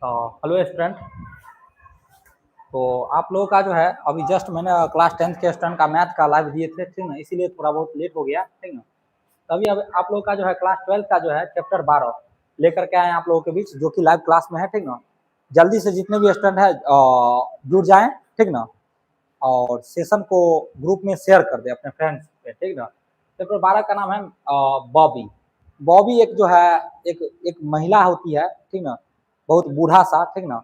तो hello student, तो आप लोगों का जो है अभी जस्ट मैंने क्लास 10th के स्टूडेंट का मैथ का लाइव दिए थे, ठीक ना, इसीलिए थोड़ा बहुत लेट हो गया, ठीक ना। तभी अब आप लोगों का जो है क्लास 12th का जो है चैप्टर 12 लेकर के आए हैं आप लोगों के बीच, जो कि लाइव क्लास में है, ठीक ना। जल्दी से जितने भी स्टूडेंट है जुड़ जाएं, ठीक ना, और सेशन को ग्रुप में शेयर कर दे अपने फ्रेंड्स पे, ठीक ना। चैप्टर 12 का नाम है बॉबी। बॉबी एक जो है एक एक महिला होती है, ठीक ना, बहुत बूढ़ा सा, ठीक ना,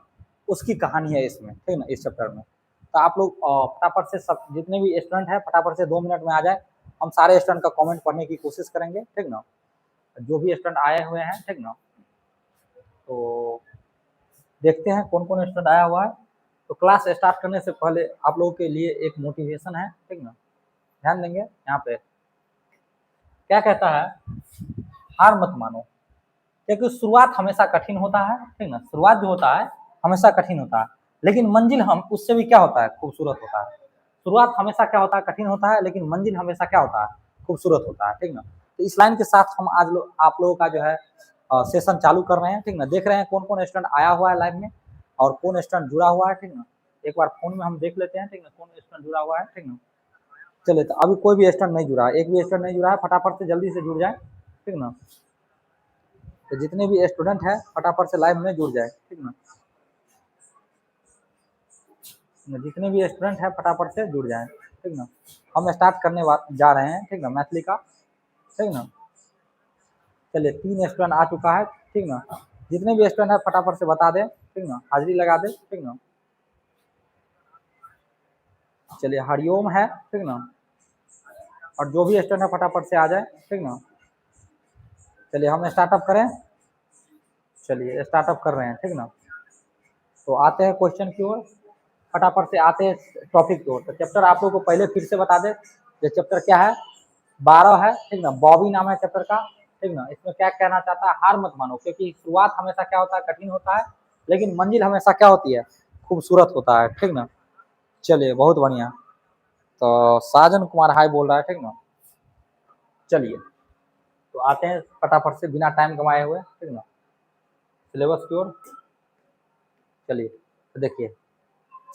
उसकी कहानी है इसमें, ठीक ना, इस चैप्टर में। तो आप लोग फटाफट से सब जितने भी स्टूडेंट हैं फटाफट से 2 मिनट में आ जाए, हम सारे स्टूडेंट का कमेंट पढ़ने की कोशिश करेंगे, ठीक ना, जो भी स्टूडेंट आए हुए हैं, ठीक ना। तो देखते हैं कौन कौन स्टूडेंट आया हुआ है। तो क्लास स्टार्ट करने से पहले आप लोगों के लिए एक मोटिवेशन है, ठीक ना, ध्यान देंगे। यहाँ पे क्या कहता है, हार मत मानो, क्योंकि शुरुआत हमेशा कठिन होता है, ठीक ना। शुरुआत जो होता है हमेशा कठिन होता है, लेकिन मंजिल हम उससे भी क्या होता है, खूबसूरत होता है। शुरुआत हमेशा क्या होता है, कठिन होता है, लेकिन मंजिल हमेशा क्या होता है, खूबसूरत होता है, ठीक ना। तो इस लाइन के साथ हम आज आप लोगों का जो है सेशन चालू कर रहे हैं, ठीक ना। देख रहे हैं कौन कौन स्टूडेंट आया हुआ है लाइव में और कौन स्टूडेंट जुड़ा हुआ है, ठीक ना। एक बार फोन में हम देख लेते हैं, ठीक ना, कौन स्टूडेंट जुड़ा हुआ है, ठीक ना। चलिए, तो अभी कोई भी स्टूडेंट नहीं जुड़ा है, एक भी स्टूडेंट नहीं जुड़ा है, फटाफट से जल्दी से जुड़ जाए, ठीक ना। तो जितने भी स्टूडेंट हैं फटाफट से लाइव में जुड़ जाए, ठीक ना। जितने भी स्टूडेंट हैं फटाफट से जुड़ जाए, ठीक ना। हम स्टार्ट करने जा रहे हैं, ठीक ना, मैथिली का, ठीक ना। चलिए, 3 स्टूडेंट आ चुका है, ठीक ना। जितने भी स्टूडेंट हैं फटाफट से बता दें, ठीक ना, हाजिरी लगा दे, ठीक ना। चलिए, हरिओम है, ठीक ना, और जो भी स्टूडेंट है फटाफट से आ जाए, ठीक ना। चलिए हम स्टार्टअप करें, चलिए स्टार्टअप कर रहे हैं, ठीक ना। तो आते हैं क्वेश्चन की ओर, फटाफट से आते हैं टॉपिक की ओर। तो चैप्टर आप लोगों को पहले फिर से बता दें, ये चैप्टर क्या है, 12 है, ठीक ना। बॉबी नाम है चैप्टर का, ठीक ना। इसमें क्या कहना चाहता है, हार मत मानो, क्योंकि शुरुआत हमेशा क्या होता है, कठिन होता है, लेकिन मंजिल हमेशा क्या होती है, खूबसूरत होता है, ठीक ना। चलिए, बहुत बढ़िया। तो साजन कुमार हाय बोल रहा है, ठीक ना। चलिए, तो आते हैं फटाफट से बिना टाइम गंवाए हुए, ठीक ना, सिलेबस की ओर। चलिए, तो देखिए,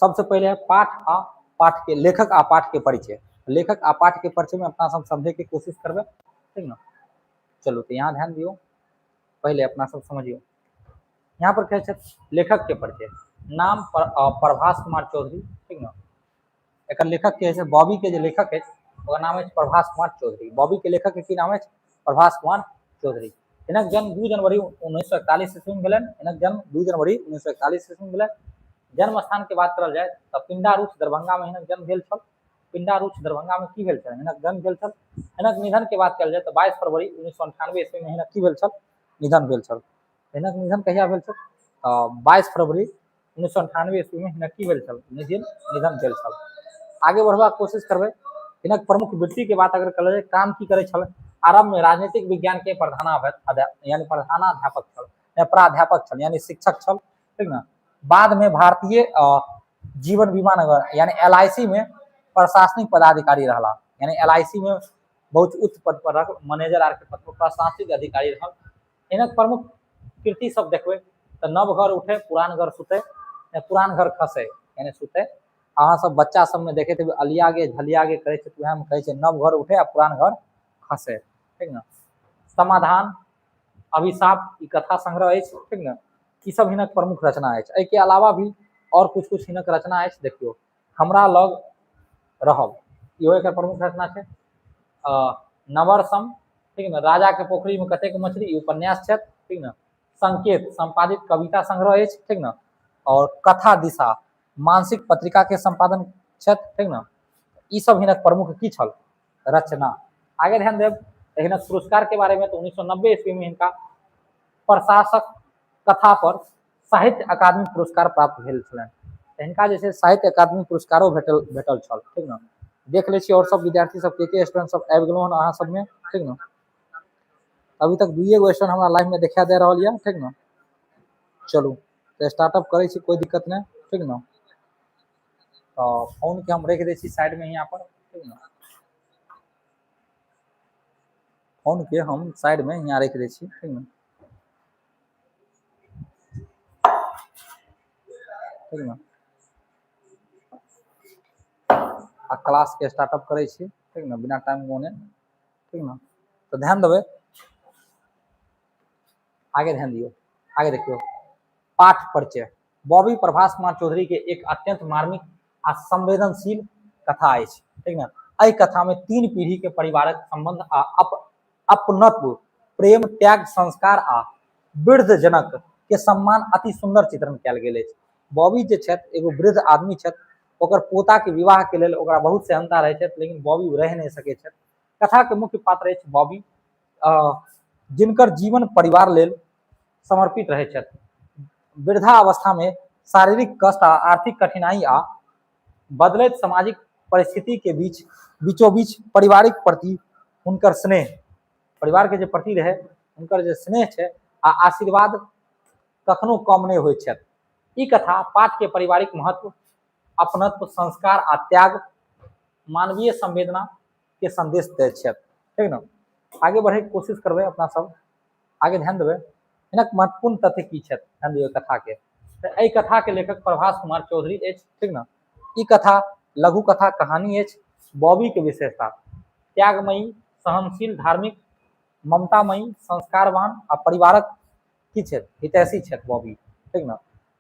सबसे पहले है पाठ आ पाठ के लेखक आ पाठ के परिचय। लेखक आ पाठ के परिचय में अपना सब समझे की कोशिश करबे, ठीक ना। चलो, तो यहाँ ध्यान दियो, पहले अपना सब समझियो। यहाँ पर क्या है, लेखक के परिचय। नाम प्रभास कुमार चौधरी, ठीक ना। एक लेखक के है, बॉबी के जो लेखक है ओकर नाम है प्रभास कुमार चौधरी। बॉबी के लेखक के की नाम है, प्रभास कुमार चौधरी। हिनक जन्म 2 जनवरी 1941 ईस्वी में भेलनि। हिनक जन्म 2 जनवरी 1941 ईस्वी में भेलनि। जन्म स्थान के बात करल जाए तो पिंडारूच दरभंगा में हिनक जन्म भेल छल। पिंडारूच दरभंगा में की भेल छल, हिनक जन्म भेल छल। हिनक निधन के बात कयल जाए तो 22 फरवरी 1998 ईस्वी में हिनक की भेल छल, निधन भेल छल। हिनक निधन कहिया भेल छल, तो 22 फरवरी 1998 ईस्वी में हिनक की भेल छल, निधन भेल छल। आगे बढ़बाक कोशिश करबै। हिनक प्रमुख वृत्ति के बात अगर करल जाए, काम की करै छल, आरंभ में राजनीतिक विज्ञान के यानी प्रधानाध्यापक छल, या प्राध्यापक छल, यानी शिक्षक छल, ठीक ना। बाद में भारतीय जीवन बीमा नगर यानी LIC में प्रशासनिक पदाधिकारी रहला, यानी LIC में बहुत उच्च पद पर रह, मैनेजर आर के पद पर प्रशासनिक अधिकारी रहल। हिनक प्रमुख कृति सब देखबै तो नव घर उठे पुरान घर सुते, या पुरान घर खसे यानी सुते। अहाँ सब बच्चा सब में देखैत हेबै अलिया गे झलिया गे करै छै, तऽ वएह में कहै छै नव घर उठे आ पुरान घर खसे, ठीक ना। समाधान, अभिशाप, ई कथा संग्रह अछि, ठीक ना। ई सब हिनक प्रमुख रचना अछि। एहिके अलावा भी और कुछ कुछ हिनक रचना अछि। देखियौ, हमरा लग रहब, इहो एकर प्रमुख रचना छै। नवरसम, ठीक ना, राजा के पोखरी में कतेक मछली, ई उपन्यास छथि, ठीक ना। संकेत संपादित कविता संग्रह अछि, ठीक ना। और कथा दिशा मानसिक पत्रिका के संपादन छथि, ठीक ना। ई सब हिनक प्रमुख की छल, रचना। आगे ध्यान देब हिनक पुरस्कार के बारे में, तो 1990 ईस्वी में हिनका प्रशासक कथा पर साहित्य अकादमी पुरस्कार प्राप्त भेल छलनि। तऽ हिनका जे छै साहित्य अकादमी पुरस्कारो भेटल छल, ठीक ना। देख लै छी और सब विद्यार्थी सब के के स्टूडेंट सब आबि गेलहुँ हन अहाँ सबमे, ठीक ना। अभी तक दुइए गो स्टूडेंट हमरा लाइव में देखा दे रहल यऽ, ठीक ना। चलू तऽ स्टार्टअप करै छी, कोई दिक्कत नहि, ठीक ना। तऽ फोन के हम राखि दै छी साइड में यहाँ पर, ठीक ना। फोन के हम साइड में यहाँ राखि दै छी, ठीक ना। ठीक ने? आ क्लास के स्टार्टअप करै छी, ठीक ने? बिना टाइम गौने, ठीक ने? तऽ ध्यान देबै, आगे ध्यान दियौ, आगे देखियौ। पाठ परिचय। बॉबी प्रभास कुमार चौधरी के एक अत्यंत मार्मिक आ संवेदनशील कथा अछि, ठीक ने? एहि कथा में तीन पीढ़ी के परिवारक संबंध आ अपनत्व, प्रेम, त्याग, संस्कार आ वृद्ध जनक के सम्मान अति सुंदर चित्रण कयल गेल अछि। बॉबी जे छथि, एगो वृद्ध आदमी छथि। ओकर पोता के विवाह के लेल ओकरा बहुत सेहनता रहै छथि, लेकिन बॉबी रहि नहि सकै छथि। कथा के मुख्य पात्र अछि बॉबी, जिनकर जीवन परिवार लेल समर्पित रहै छथि। वृद्धावस्था में शारीरिक कष्ट आ आर्थिक कठिनाई आ बदलैत सामाजिक परिस्थिति के बीच बीचोबीच पारिवारिक प्रति हुनकर स्नेह, परिवार के जे प्रति रहे हुनकर जे स्नेह छै आ आशीर्वाद कखनो कम नहि होइत छथि। ई कथा पाठ के पारिवारिक महत्व, अपनत्व, संस्कार आ त्याग, मानवीय संवेदना के संदेश दैत छथि, ठीक ने? आगे बढ़े के कोशिश करबै अपना सब। आगे ध्यान देबै, हिनक महत्वपूर्ण तथ्य की छथि? ध्यान दियौ कथा के। तऽ एहि कथा के लेखक प्रभास कुमार चौधरी अछि, ठीक ने? ई कथा लघु कथा कहानी अछि। बॉबी के विशेषता त्यागमयी, सहनशील, धार्मिक, ममतामयी, संस्कारवान आ परिवारक की छथि? हितैषी छथि बॉबी, ठीक ने?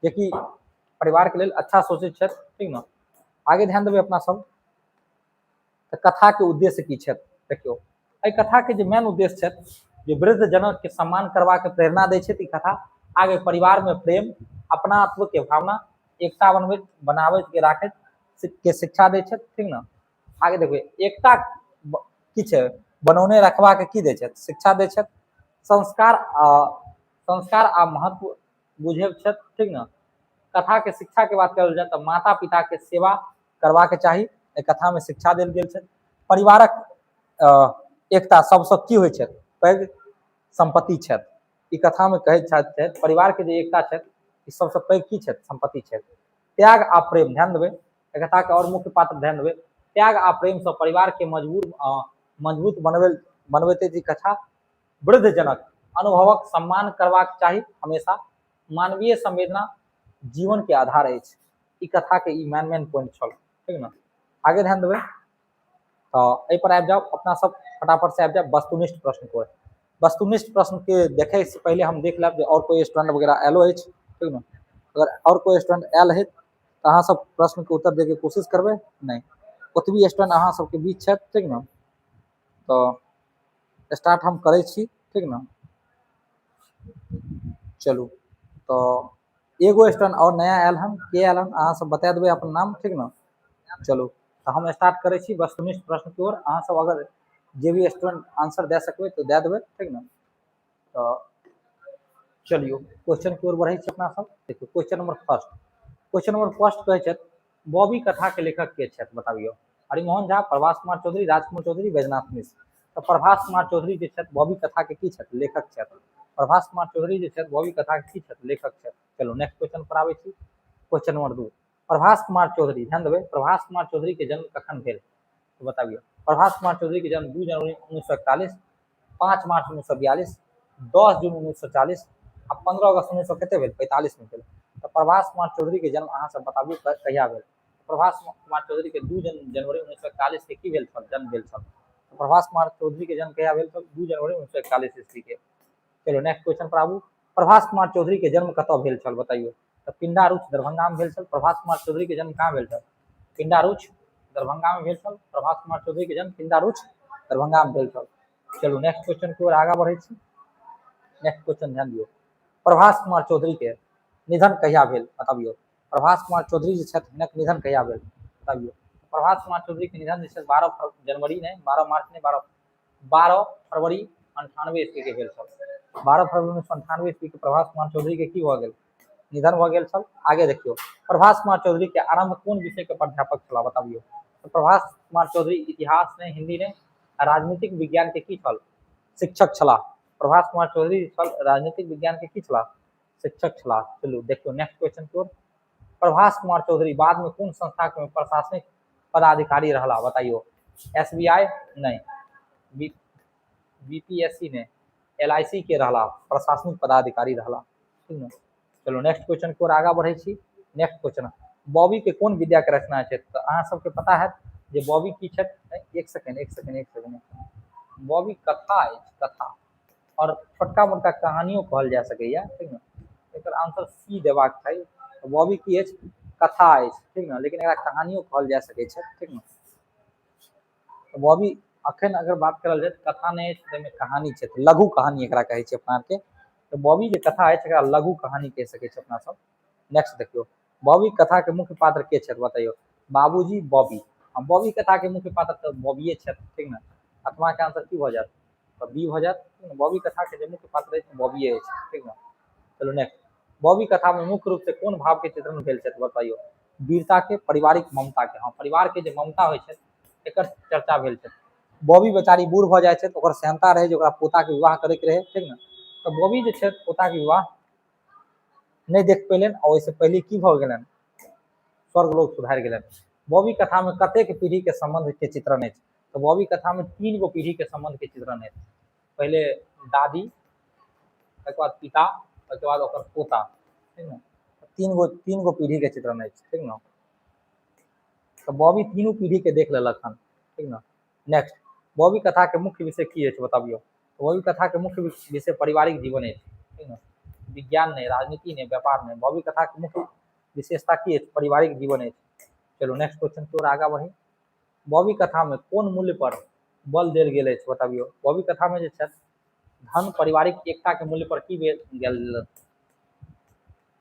जेकि परिवार के लेल अच्छा सोचैत छथि, ठीक ने? आगे ध्यान देबै अपना सब। तऽ कथा के उद्देश्य की छथि? देखियौ, एहि कथा के जे मेन उद्देश्य छथि जे वृद्ध जनक के सम्मान करबाक प्रेरणा दै छथि ई कथा। आगे परिवार में प्रेम, अपनात्व के भावना, एकता बनबैत बनाबैत के राखैत के शिक्षा दै छथि, ठीक ने? आगे देखबै, एकता की छै बनौने रखबाक की दै छथि? शिक्षा दै छथि। संस्कार आ महत्व बुझैत छथि, ठीक ने? कथा के शिक्षा के बात करल जाय तऽ माता पिता के सेवा करबाक चाही, एहि कथा में शिक्षा देल गेल छै। परिवारक एकता सबसँ की होइ छथि? पैघ सम्पत्ति छथि। ई कथा में कहैत छथि, परिवार के जे एकता छथि, ई सबसँ पैघ की छथि? सम्पत्ति छथि। त्याग आ प्रेम, ध्यान देबै, एहि कथा के और मुख्य पात्र ध्यान देबै। त्याग आ प्रेम सँ परिवार के मजबूत बनबैत अछि ई कथा। वृद्ध जनक अनुभवक सम्मान करबाक चाही हमेशा। मानवीय संवेदना जीवन के आधार अछि। ई कथा के ई मेन मेन पॉइंट छल, ठीक ने? आगे ध्यान देबै तऽ एहि पर आबि जाउ अपना सब, फटाफट से आबि जाउ वस्तुनिष्ठ प्रश्न को। वस्तुनिष्ठ प्रश्न के देखे से पहले हम देख लेब जे और कोई स्टूडेंट वगैरह आयलो अछि, ठीक ने? अगर और कोई स्टूडेंट आयल है तऽ अहाँ सब प्रश्न के उत्तर देके कोशिश करबै। नहि, ओतबी स्टूडेंट अहाँ सबके बीच छथि, ठीक ने? तऽ स्टार्ट हम करै छी, ठीक ने? चलू, तऽ एगो स्टूडेंट और नया आयल हन। के आयल हन? अहाँ सब बता देबै अपन नाम, ठीक ने? चलू, तऽ हम स्टार्ट करै छी वस्तुनिष्ठ प्रश्न की ओर। अहाँ सब अगर जे भी स्टूडेंट आंसर दे सकबै तऽ दए देबै, ठीक ने? तऽ चलियौ, क्वेश्चन की ओर बढ़ै छी अपना सब। देखियौ, question number first. Question number first कहै छथि, बॉबी कथा के लेखक के छथि? बताबियौ। हरिमोहन झा, प्रभास कुमार चौधरी, राजकुमार चौधरी, बैजनाथ मिश्र। तऽ प्रभास कुमार चौधरी जे छथि, बॉबी कथा के की छथि? लेखक छथि। प्रभास कुमार चौधरी जे छथि, बॉबी कथा के की छथि? लेखक छथि। चलू, नेक्स्ट क्वेश्चन पर आबै छी। Question number 2। प्रभास कुमार चौधरी, ध्यान देबै, प्रभास कुमार चौधरी के जन्म कखन भेल? तो बताबियौ। प्रभास कुमार चौधरी के जन्म 2 जनवरी 1941, 5 मार्च 1942, 10 जून 1940 आ 15 अगस्त उन्नैस सए कते भेल? 45 में भेल। तऽ प्रभास कुमार चौधरी के जन्म अहाँ सब बताबियौ कहिया भेल? प्रभास कुमार चौधरी के 2 जनवरी 1941 के की भेल छल? जन्म भेल छल। प्रभास कुमार चौधरी के जन्म कहिया भेल छल? 2 जनवरी 1941 ईस्वी के। चलो, नेक्स्ट क्वेश्चन पर आबू। प्रभास कुमार चौधरी के जन्म कतऽ भेल छल? बताइयो। तऽ पिंडारूच, दरभंगा में भेल छल। प्रभास कुमार चौधरी के जन्म कहाँ भेल छल? पिंडारूच, दरभंगा में भेल छल। प्रभास कुमार चौधरी के जन्म पिंडारूच, दरभंगा में भेल छल। चलू, नेक्स्ट क्वेश्चन के ओर आगा बढ़ै छी। नेक्स्ट क्वेश्चन ध्यान दियौ। प्रभास कुमार चौधरी के निधन कहिया भेल? बताबियौ। प्रभास कुमार चौधरी जे छथि, हिनक निधन कहिया भेल? बताबियौ। प्रभास कुमार चौधरी के निधन जे छै, 12 जनवरी नहि, 12 मार्च नहि, 12 फरवरी 98 ईस्वी के भेल छल। 12 फरवरी 1998 ईस्वी के प्रभास कुमार चौधरी के की भऽ गेल? निधन भऽ गेल छल। आगे देखियौ, प्रभास कुमार चौधरी के आरंभ कोन विषय के प्राध्यापक छलाह? बताबियौ। तऽ प्रभास कुमार चौधरी इतिहास नहि, हिंदी नहि, आ राजनीतिक विज्ञान के की छल? शिक्षक छलाह। प्रभास कुमार चौधरी छल राजनीतिक विज्ञान के की छलाह? शिक्षक छलाह। चलू, देखियौ नेक्स्ट क्वेश्चन के ओर। प्रभास कुमार चौधरी बाद में कोन संस्था के प्रशासनिक पदाधिकारी रहला? बताइयो। एसबीआई नहीं, बीपीएससी ने, एलआईसी के रहला, प्रशासनिक पदाधिकारी रहला, ठीक ने? चलो, नेक्स्ट क्वेश्चन के ओर आगा बढ़ै छी। नेक्स्ट क्वेश्चन, बॉबी के कोन विद्या के रचना छै? तऽ अहाँ सबके पता हैत जे बॉबी की छथि। एक सेकेंड, एक सेकेंड, एक सेकेंड। बॉबी कथा अछि, कथा और छोटका मोटका कहानियो कहल जा सकैया, ठीक ने? एकर आंसर सी देबाक चाही। बॉबी की अछि? कथा अछि, ठीक ने? लेकिन एकरा कहानियो कहल जा सकै छै, ठीक ने? तऽ बॉबी अखन अगर बात करल जाय, कथा नहि अछि, ताहिमे कहानी छै, लघु कहानी एकरा कहै छै अपना आरके। तऽ बॉबी जे कथा अछि, एकरा लघु कहानी कहि सकै छै अपना सब। नेक्स्ट देखियौ, बॉबी कथा के मुख्य पात्र के छथि, बतैयौ। बाबूजी, बॉबी। बॉबी कथा के मुख्य पात्र तऽ बॉबिये छथि, ठीक ने? आठवां के आंसर की भऽ जायत? तऽ बी भऽ जायत। बॉबी कथा के जे मुख्य पात्र अछि, बॉबिये अछि, ठीक ने? चलू नेक्स्ट, बॉबी कथा में मुख्य रूप से कोन भाव के चित्रण भेल छै, बताइयो। वीरता के, पारिवारिक ममता के। हाँ, परिवार के जे ममता होइ छै, एकर चर्चा भेल छै। बॉबी बेचारी बूढ़ भऽ जाइ छै, तऽ ओकर सेहनता रहै जे ओकरा पोता के विवाह करे के रहै, ठीक ने? तऽ बॉबी जे छै, पोता के विवाह नहि देख पेलनि आ ओहिसँ पहिले की भऽ गेलनि? स्वर्ग लोक सुधारि गेलनि। बॉबी कथा में कतेक पीढ़ी के संबंध के चित्रण अछि? तऽ बॉबी कथा में 3 गो पीढ़ी के संबंध के चित्रण अछि। पहिले दादी, तकर बाद पिता, तकर बाद ओकर पोता, ठीक ने? तीन गो पीढ़ी के चित्रण अछि, ठीक ने? तऽ बॉबी तीनू पीढ़ी के देख लेलक हन, ठीक ने? नेक्स्ट, बॉबी कथा के मुख्य विषय की अछि, बताबियौ। बॉबी कथा के मुख्य विषय पारिवारिक जीवन अछि, ठीक ने? विज्ञान नहि, राजनीति नहि, व्यापार नहि। बॉबी कथा के मुख्य विशेषता की अछि? पारिवारिक जीवन अछि। चलू, नेक्स्ट क्वेश्चन की ओर आगाँ बढ़ी। बॉबी कथा में कोन मूल्य पर बल देल गेल अछि, बताबियौ। बॉबी कथा में जे छथि, धन, पारिवारिक एकता के मूल्य पर की गेल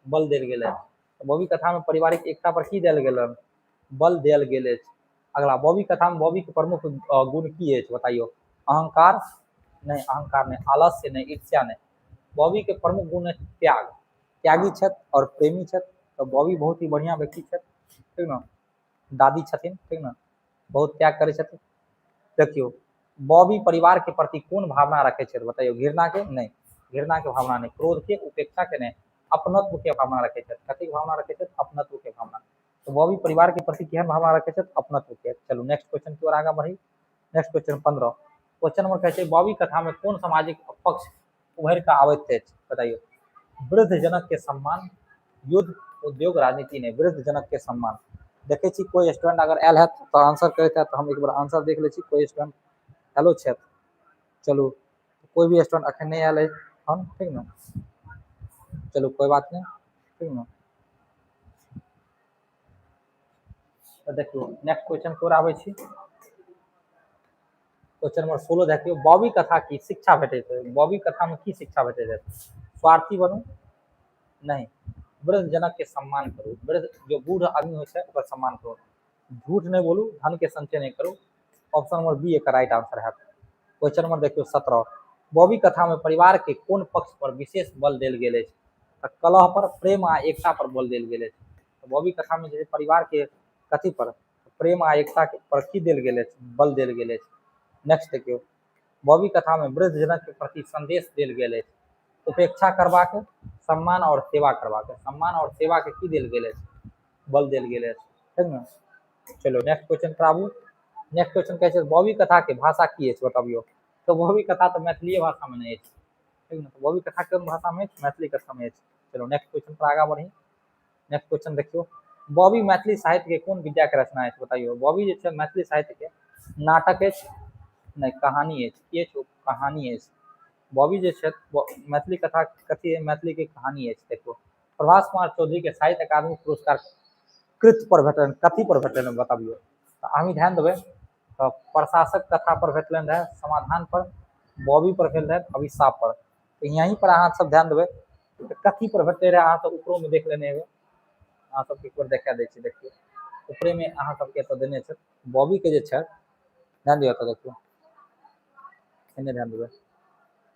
बल देल गेल अछि? बॉबी कथा में पारिवारिक एकता पर की देल गेल? बल देल गेल अछि। अगला, बॉबी कथा में बॉबी के प्रमुख गुण की अछि, बताइयो। अहंकार नहि, अहंकार नहि, आलस्य नहि, ईर्ष्या नहि। बॉबी के प्रमुख गुण अछि त्याग। त्यागी छथि और प्रेमी छथि। तऽ बॉबी बहुत ही बढ़िया व्यक्ति छथि, ठीक ने? दादी छथिन, ठीक ने? बहुत त्याग करै छथिन। देखियौ, बॉबी परिवार के प्रति कोन भावना रखै छथि, बताइयो। घृणा के नहि, घृणा के भावना नहि, क्रोध के, उपेक्षा के नहि, अपनत्व के भावना रखै छथि। कथी के भावना रखै छथि? अपनत्व के भावना। तऽ बॉबी परिवार के प्रति केहन भावना रखै छथि? अपनत्व के। चलू, नेक्स्ट क्वेश्चन की ओर आगाँ बढ़ी। Next question 15। क्वेश्चन नंबर कहै छै, बॉबी कथा में कोन सामाजिक पक्ष उभरि कऽ आबैत अछि, बताइयो। वृद्ध जनक के सम्मान, युद्ध, उद्योग, राजनीति नहि। वृद्ध जनक के सम्मान। देखै छी, कोई स्टूडेंट अगर आयल हैत तऽ आंसर करैत हैत, तऽ हम एक बार आंसर देख लै छी। कोई स्टूडेंट हेलो छथि? चलू, कोई भी स्टूडेंट अखन नहि आयल अछि हन, ठीक ने? चलू, कोई बात नहि, ठीक ने? तऽ देखियौ, नेक्स्ट क्वेश्चन की ओर आबै छी। क्वेश्चन नंबर 16 देखियौ, बॉबी कथा की शिक्षा भेटैत है? बॉबी कथा में की शिक्षा भेटैत है? स्वार्थी बनू नहीं, वृद्ध जनक के सम्मान करू, वृद्ध जो बूढ़ आदमी होइ छै, ओकर सम्मान करू, झूठ नहीं बोलू, धन के संचय नहीं करू। ऑप्शन नंबर बी एकर राइट आंसर है। क्वेश्चन नंबर देखियौ 17, बॉबी कथा में परिवार के कोन पक्ष पर विशेष बल देल गेल अछि? तऽ कलह पर, प्रेम आ एकता पर बल देल गेल अछि। तऽ बॉबी कथा में जे परिवार के कथी पर, प्रेम आ एकता के पर की देल गेल अछि? बल देल गेल अछि। नेक्स्ट देखियौ, बॉबी कथा में वृद्ध जनक के प्रति संदेश देल गेल अछि? उपेक्षा करबाक, सम्मान और सेवा करबाक। सम्मान और सेवा के की देल गेल अछि? बल देल गेल अछि, ठीक ने? चलो, नेक्स्ट क्वेश्चन पर आबू। नेक्स्ट क्वेश्चन कहै छै, बॉबी कथा के भाषा की अछि, बताबियौ। तऽ बॉबी कथा तऽ मैथिलीए भाषा में नहि अछि, ठीक ने? तऽ बॉबी कथा कोन भाषा में अछि? मैथिली कथा में अछि। चलो, नेक्स्ट क्वेश्चन पर आगाँ बढ़ी। नेक्स्ट क्वेश्चन देखियौ, बॉबी मैथिली साहित्य के कोन विद्या के रचना अछि, बताइयो। बॉबी जे छै, मैथिली साहित्य के नाटक अछि नहि, कहानी अछि। की अछि? ओ कहानी अछि। बॉबी जे छै, मैथिली कथा कथी है? मैथिली के कहानी अछि। देखो, प्रभास कुमार चौधरी के साहित्य अकादमी पुरस्कार कृत पर भेटलनि, कथी पर भेटलनि, बताबियौ। तऽ अहाँ ध्यान देबै तऽ प्रशासक कथा पर भेटलनि रहै, समाधान पर, बॉबी पर भेल रहै, अभिशाप पर। तऽ यहीं पर अहाँ सब ध्यान देबै तऽ कथी पर भेटलै रहै, अहाँ सब ऊपरोमे देख लेने हेबै। अहाँ सबके एक बेर देखा दै छी। देखियौ, ऊपरेमे अहाँ सबके एतऽ देने छै बॉबीके जे छै। ध्यान दियौ, एतऽ देखियौ, एन्ने ध्यान देबै।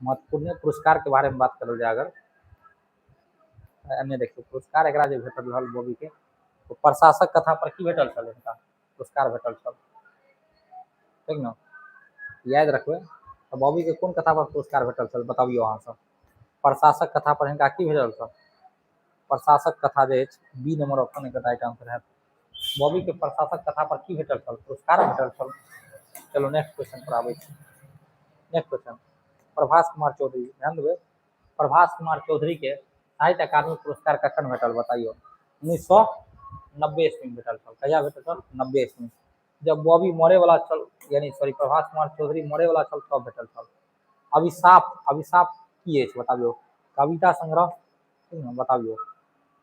महत्वपूर्ण पुरस्कार के बारे में बात करल जाय अगर, एन्ने देखियौ, पुरस्कार एकरा जे भेटल रहल बॉबी के, ओ प्रशासक कथा पर की भेटल छल? हिनका पुरस्कार भेटल छल, ठीक ने? याद रखबै। तऽ बॉबी के कोन कथा पर पुरस्कार भेटल छल, बताबियौ अहाँ सब। प्रशासक कथा पर हिनका की भेटल छल? प्रशासक कथा जे अछि, बी नंबर ऑप्शन एकर राइट आंसर हैत। बॉबी के प्रशासक कथा पर की भेटल छल? पुरस्कार भेटल छल। चलो, नेक्स्ट क्वेश्चन पर आबै छी। नेक्स्ट क्वेश्चन, प्रभास कुमार चौधरी, ध्यान देबै, प्रभास कुमार चौधरी के साहित्य अकादमी पुरस्कार कखन भेटल, बताइयो। 1990 ईस्वी में भेटल छल। कहिया भेटल छल? 90 ईस्वी में, जब बॉबी मरे वाला छल, यानी सॉरी प्रभास कुमार चौधरी मरे वाला छल तब भेटल छल। अभिशाप, अभिशाप की अछि बताबियौ? कविता संग्रह, ठीक ने, बताबियौ।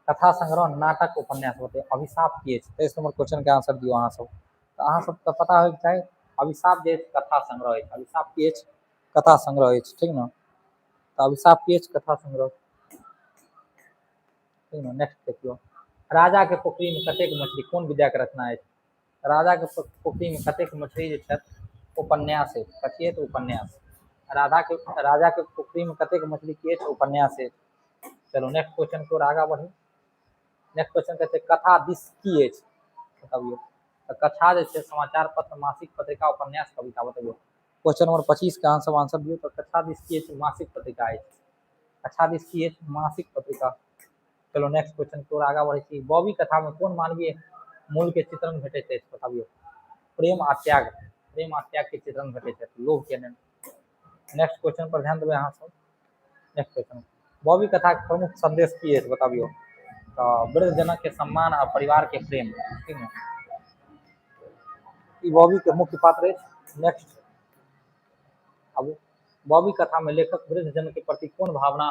कथा संग्रह, नाटक, उपन्यास, बतैयौ अभिशाप की अछि। 23 नंबर क्वेश्चन के आंसर दियौ अहाँ सब। तऽ अहाँ सबके पता होइके चाही अभिशाप जे अछि कथा संग्रह अछि। अभिशाप की अछि? कथा संग्रह अछि, ठीक ने। तऽ अभिशाप की अछि? कथा संग्रह, ठीक ने। नेक्स्ट देखियौ, राजा के पोखरी में कतेक मछली कोन विद्या के रचना अछि? राजा के पोखरी में कतेक मछली जे छथि उपन्यास अछि। कथी अछि? उपन्यास। राजा के पोखरी में कतेक मछली की अछि? उपन्यास अछि। चलो नेक्स्ट क्वेश्चन के ओर आगाँ बढ़ी। नेक्स्ट क्वेश्चन कहै छै कथा दिस की अछि बताबियौ। तऽ कथा जे छै समाचार पत्र, मासिक पत्रिका, उपन्यास, कविता, बतबियौ। क्वेश्चन नंबर 25 के अहाँ सब आंसर दियौ। तऽ कथा दिस की अछि? मासिक पत्रिका अछि। कथा दिस की अछि? मासिक पत्रिका। चलो नेक्स्ट क्वेश्चन के ओर आगाँ बढ़ै छी। बॉबी कथा में कोन मानवीय मूल्य के चित्रण भेटैत अछि बताबियौ। प्रेम आ त्याग, प्रेम आ त्याग के चित्रण भेटैत अछि, लोभ के नहि। नेक्स्ट क्वेश्चन पर ध्यान देबै अहाँ सब। नेक्स्ट क्वेश्चन, बॉबी कथा के प्रमुख संदेश की अछि बताबियौ। तऽ वृद्धजनक के सम्मान आ परिवार के प्रेम, ठीक ने, ई बॉबी के मुख्य पात्र अछि। नेक्स्ट आबू, बॉबी कथा में लेखक वृद्धजन के प्रति कोन भावना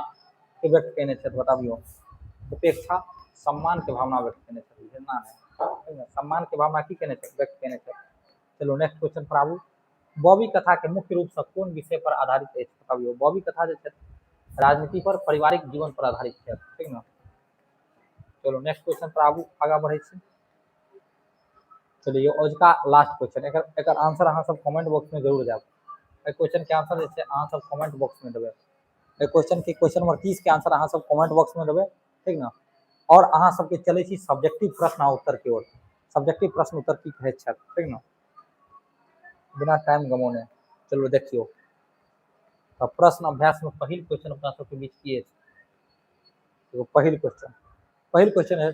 के व्यक्त केने छथि बताबियौ। उपेक्षा, सम्मान के भावना व्यक्त केने छथि, घृणा नहि, ठीक ने, सम्मान के भावना की केने छथि? व्यक्त केने छथि। चलो नेक्स्ट क्वेश्चन पर आबू। बॉबी कथा के मुख्य रूप से कोन विषय पर आधारित अछि बताबियौ। बॉबी कथा जे छथि राजनीति पर, पारिवारिक जीवन पर आधारित छथि, ठीक ने। चलो नेक्स्ट क्वेश्चन पर आबू, आगाँ बढ़ै छी। चलिए अजुका लास्ट क्वेश्चन, एकर आंसर अहाँ सब कमेंट बॉक्स में जरूर देब। एहि क्वेश्चन के आंसर जे छै अहाँ सब कमेंट बॉक्स में देबै। एहि क्वेश्चन के क्वेश्चन नंबर 30 के आंसर अहाँ सब कमेंट बॉक्स में देबै, ठीक ने। और अहाँ सबके चलै छी सब्जेक्टिव प्रश्न आ उत्तर की ओर। सब्जेक्टिव प्रश्न उत्तर की कहैत छथि, ठीक ने, बिना टाइम गमौने। चलू देखियौ, तऽ प्रश्न अभ्यास में पहिल क्वेश्चन अपना सबके बीच की अछि? एगो पहिल क्वेश्चन, पहिल क्वेश्चन है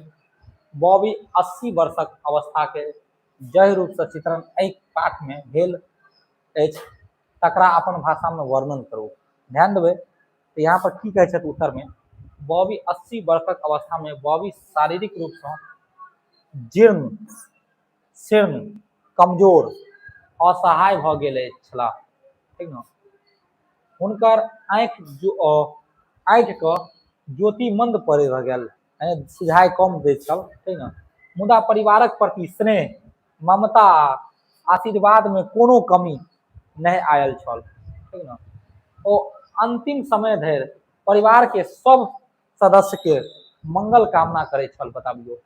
बॉबी 80 वर्षक अवस्था के जाहि रूप से चित्रण एहि पाठ में भेल अछि तकरा अपन भाषा में वर्णन करू। ध्यान देबै तऽ यहाँ पर की कहै छथि उत्तर में, बॉबी 80 वर्षक अवस्था में बॉबी शारीरिक रूप से जीर्ण शीर्ण कमजोर असहाय भऽ गेल छलाह, ठीक ने। हुनकर आँखि आँखिके ज्योति मंद पड़ि भऽ गेल, यानी सुझाइ कम दैत छल, ठीक ने। मुदा परिवारक प्रति स्नेह, ममता आ आशीर्वादमे कोनो कमी नहि आयल छल, ठीक ने। ओ अंतिम समय धरि परिवारके सब सदस्यके मंगल कामना करैत छल। बताबियौ,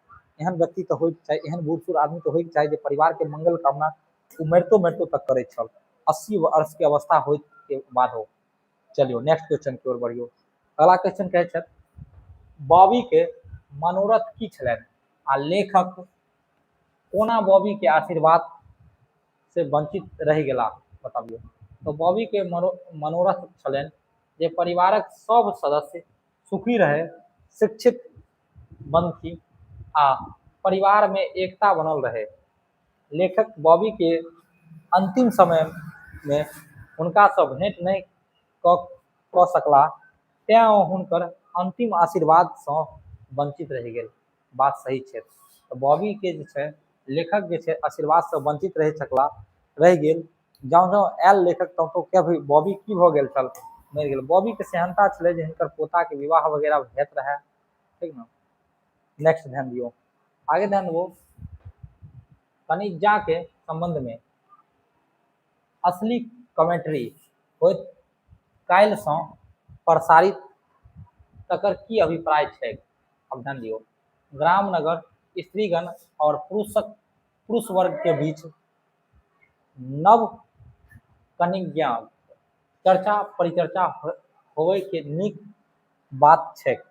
एहन व्यक्ति तऽ होइके चाही, एहन बूढ़ सूढ़ आदमी तऽ होइके चाही जे परिवारके मंगल कामना ओ मरितो मरितो तक करैत छल, 80 वर्ष के अवस्था होइत के बादो। चलियौ नेक्स्ट क्वेश्चन की ओर बढ़ियौ। अगला क्वेश्चन कहै छथि बॉबी के मनोरथ की छलनि आ लेखक कोना बॉबी के आशीर्वाद से वंचित रहि गेला बताबियौ। तऽ बॉबी के मनोरथ छलनि जे परिवारक सब सदस्य सुखी रहे, शिक्षित बनथि आ परिवार में एकता बनल रहे। लेखक बॉबी के अंतिम समय में हुनका सँ भेंट नहि कऽ सकलाह, तें ओ हुनकर अंतिम आशीर्वाद सँ वंचित रहि गेल। बात सही छै। तऽ बॉबी के जे छै लेखक जे छै आशीर्वाद सँ वंचित रहि सकला, रहि गेल। जँ जँ आयल लेखक तँ तो क्या भी बॉबी की भऽ गेल छल, मरि गेल। बॉबी के सेहनता छलै जे हिनकर पोता के विवाह वगैरह होइत रहए, ठीक ने। नेक्स्ट ध्यान दियौ, आगे ध्यान देबो। कनिजा के संबंध में असली कमेंट्री होइत काल्हिसँ प्रसारित तकर की अभिप्राय छैक? अब ध्यान दियौ, ग्रामनगर स्त्रीगण और पुरुष वर्ग के बीच नव कनिज्ञा चर्चा परिचर्चा होवे के नीक बात छैक।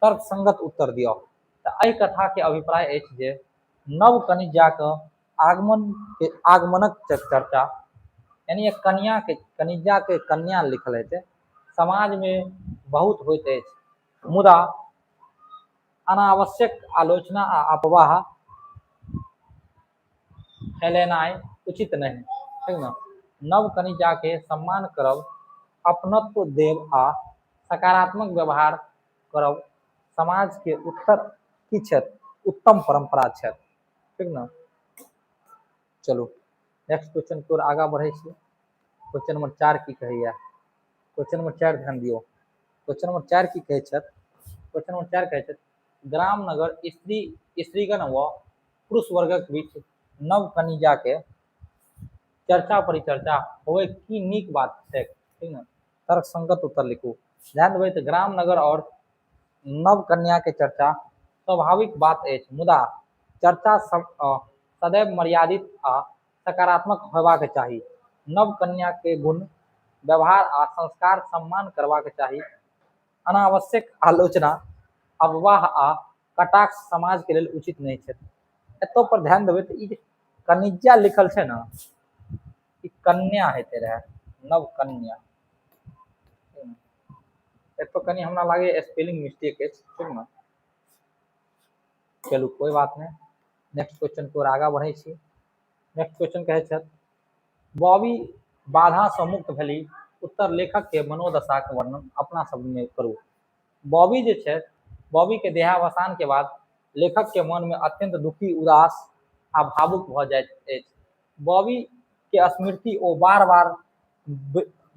तर्कसंगत उत्तर दिअ। तऽ एहि कथा के अभिप्राय अछि जे नव कनिज्ञाक आगमनक चर्चा, यानी एक कनिया के, कनिज्ञा के कन्या लिखल हेतै, समाज में बहुत होइत अछि, मुदा अनावश्यक आलोचना आ अफवाह फैलेनाइ उचित नहि, ठीक ने। नव कनिजा के सम्मान करब, अपनत्व देब आ सकारात्मक व्यवहार करब समाज के उत्तर की छथि? उत्तम परम्परा छथि, ठीक ने। चलू नेक्स्ट क्वेश्चन के ओर आगाँ बढ़ै छी। क्वेश्चन नंबर 4 की कहैया? क्वेश्चन नंबर 4 ध्यान दियौ। क्वेश्चन नंबर 4 की कहै छथि? क्वेश्चन नंबर 4 कहै छथि, ग्रामनगर स्त्रीगण व पुरुष वर्गक बीच नव कनिजा के चर्चा परिचर्चा होए की नीक बात छैक, ठीक ने। तर्कसंगत उत्तर लिखू। ध्यान देबै तऽ ग्रामनगर और नव कन्या के चर्चा स्वाभाविक बात अछि, मुदा चर्चा सदैव मर्यादित आ सकारात्मक होयबाक चाही। नव कन्या के गुण, व्यवहार आ संस्कार सम्मान करबाक चाही। अनावश्यक आलोचना, अफवाह आ कटाक्ष समाज के लेल उचित नहि छै। एतऽ पर ध्यान देबै तऽ ई जे कनिज्या लिखल छै ने, ई कन्या हेतै रहए, नव कन्या। एतऽ कनि हमरा लागैए स्पेलिंग मिस्टेक अछि, ठीक ने। चलू कोइ बात नहि, नेक्स्ट क्वेश्चन के ओर आगाँ बढ़ै छी। नेक्स्ट क्वेश्चन कहै छथि, बॉबी बाधासँ मुक्त भेली उत्तर लेखक के मनोदशाक वर्णन अपना शब्दमे करू। बॉबी जे छै, बॉबी के देहावसान के बाद लेखक के मन में अत्यंत दुखी, उदास आ भावुक भऽ जाइत अछि। बॉबी के स्मृति ओ बार बार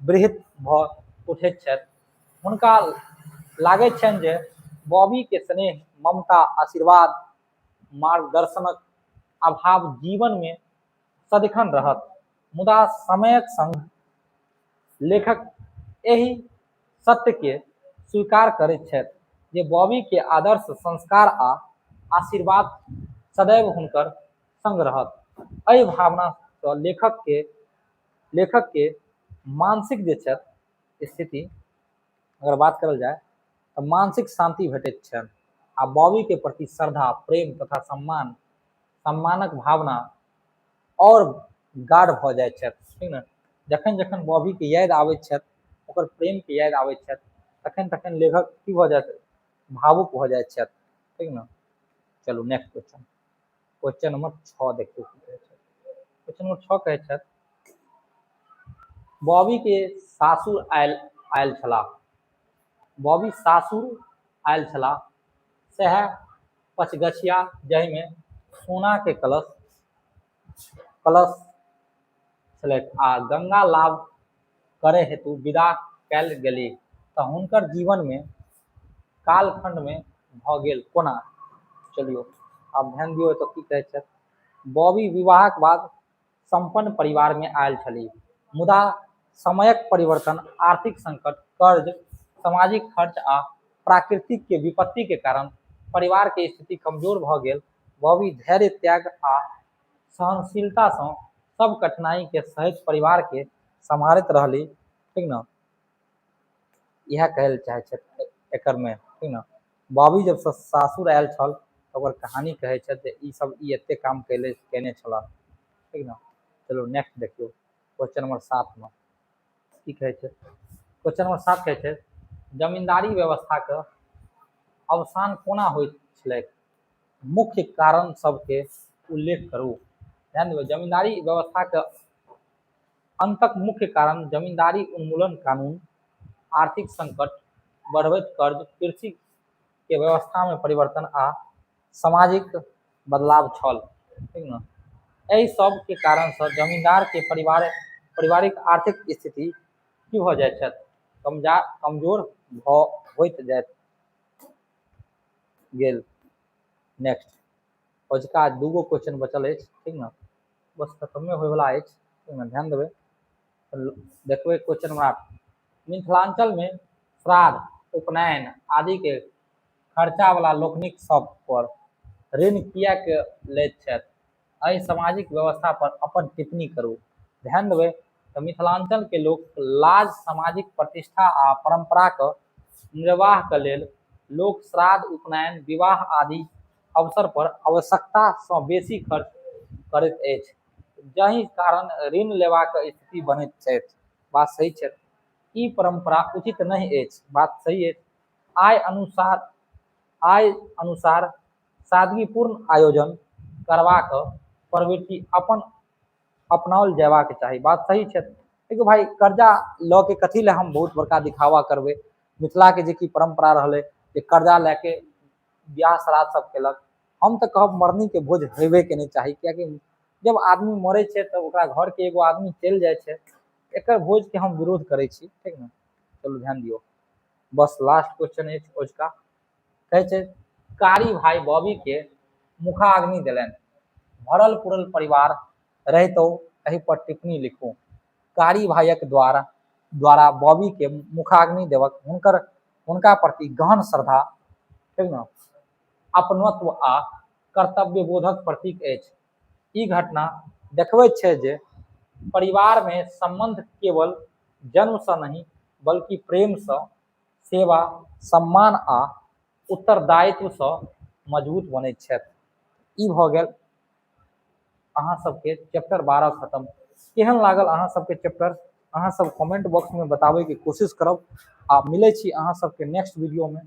बृहत भऽ उठैत छथि। हुनका लागैत छनि जे बॉबी के स्नेह, ममता, आशीर्वाद, मार्गदर्शनक अभाव जीवन में सदिखन रहत। मुदा समयक संग लेखक एहि सत्यके स्वीकार करैत छथि जे बॉबी के आदर्श, संस्कार आ आशीर्वाद सदैव हुनकर संग रहत। एहि भावनासँ लेखकके मानसिक जे छथि स्थिति अगर बात करल जाय तऽ मानसिक शान्ति भेटैत छनि आ बॉबीके प्रति श्रद्धा, प्रेम तथा सम्मानक भावना आओर गाढ़ भऽ जाइत छथि, ठीक ने। जखन जखन बॉबीके याद आबैत छथि, ओकर प्रेमके याद आबैत छथि, तखन तखन लेखक की भऽ जाइत, भावुक भऽ जाइत छथि, ठीक ने। चलू नेक्स्ट क्वेश्चन, क्वेश्चन नंबर 6 देखियौ की कहै छै। क्वेश्चन नंबर 6 कहै छथि, बॉबी के सासुर आयल छलाह, बॉबी सासुर आयल छलाह, सएह पचगछिया जाहिमे सोना के कलश छलैक आ गंगा लाभ करे हेतु विदा कयल गेलीह तऽ हुनकर जीवनमे कालखंडमे भऽ गेल कोना? चलियौ आब ध्यान दियौ तऽ की कहै छथि। बॉबी विवाहक बाद सम्पन्न परिवारमे आयल छलीह, मुदा समयक परिवर्तन, आर्थिक संकट, कर्ज, सामाजिक खर्च आ प्राकृतिक के विपत्ति के कारण परिवार के स्थिति कमजोर भऽ गेल। बॉबी धैर्य, त्याग आ सहनशीलतासँ सब कठिनाई के सहैत परिवार के सम्हारैत रहली, ठीक ने। इएह कहै लए चाहै छथि एकर मे, ठीक ने। बॉबी जब सासुर आयल छल तऽ ओकर कहानी कहै छथि जे ई सब ई एते काम केने छलाह, ठीक ने। चलू नेक्स्ट देखियौ क्वेश्चन नंबर 7 मे की कहै छै। क्वेश्चन नंबर 7 कहै छै, जमींदारी व्यवस्थाके अवसान कोना होइत छलैक, मुख्य कारण सबके उल्लेख करू। ध्यान देबै, जमींदारी व्यवस्थाके अंतक मुख्य कारण जमींदारी उन्मूलन कानून, आर्थिक संकट, बढ़बैत कर्ज, कृषि के व्यवस्था में परिवर्तन आ सामाजिक बदलाव छल, ठीक ने। एहि सब के कारण से जमींदार के पारिवारिक आर्थिक स्थिति की भऽ जाइत छथि, कमजोर भऽ होइत जाइत गेल। नेक्स्ट अजुका दूगो क्वेश्चन बचल अछि, ठीक ने, बस खत्मे होयवला अछि, ठीक ने। ध्यान देबै, देखबै क्वेश्चन नंबर 8, मिथिलांचल में श्राद्ध, उपनयन आदि के खर्चा वाला लोकनिक सब पर ऋण किएक लैत छथि, एहि सामाजिक व्यवस्था पर अपन टिप्पणी करू। ध्यान देबै तऽ मिथिलांचल के लोक लाज, सामाजिक प्रतिष्ठा आ परंपराक निर्वाह के लेल लोक श्राद्ध, उपनयन, विवाह आदि अवसर पर आवश्यकता सँ बेसी खर्च करैत अछि, जाहि कारण ऋण लेबाक स्थिति बनैत छथि। बात सही छै, ई परंपरा उचित नहि अछि। बात सही अछि। आय अनुसार सादगीपूर्ण आयोजन करबाक प्रवृत्ति अपनाओल जयबाक चाही। बात सही छै। देखियौ भाई, कर्जा लऽ के कथी लए हम बहुत बड़का दिखावा करबै। मिथिलाके जे कि परम्परा रहलै जे कर्जा लए के बियाह श्राद्ध सब केलक, हम तऽ कहब मरनीके भोज हेबेके नहि चाही, किएकि जब आदमी मरै छै तऽ ओकरा घरके एगो आदमी चलि जाइ छै। एकर भोजके हम विरोध करै छी, ठीक ने? चलू, ध्यान दियौ। बस लास्ट क्वेश्चन अछि अजुका। कहै छै, कारी भाई बॉबी के मुखाग्नि देलनि, भरल पुरल परिवार रहितो। एहि पर टिप्पणी लिखू। कारी भाइक द्वारा द्वारा बॉबी के मुखाग्नि देबक हुनकर हुनका प्रति गहन श्रद्धा, ठीक ने, अपनत्व आ कर्तव्यबोधक प्रतीक अछि। ई घटना देखबैत छै जे परिवारमे सम्बन्ध केवल जन्मसँ नहि, बल्कि प्रेमसँ, सेवा, सम्मान आ उत्तरदायित्वसँ मजबूत बनैत छथि। ई भऽ गेल अहाँ सबके चैप्टर 12 खतम। केहन लागल अहाँ सबके चैप्टर, अहाँ सब कमेंट बॉक्समे बताबैके कोशिश करब। आ मिलै छी अहाँ सबके नेक्स्ट वीडियोमे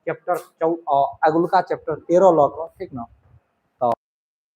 चैप्टर चौ अगुलका चैप्टर 13 लऽ कऽ, ठीक ने?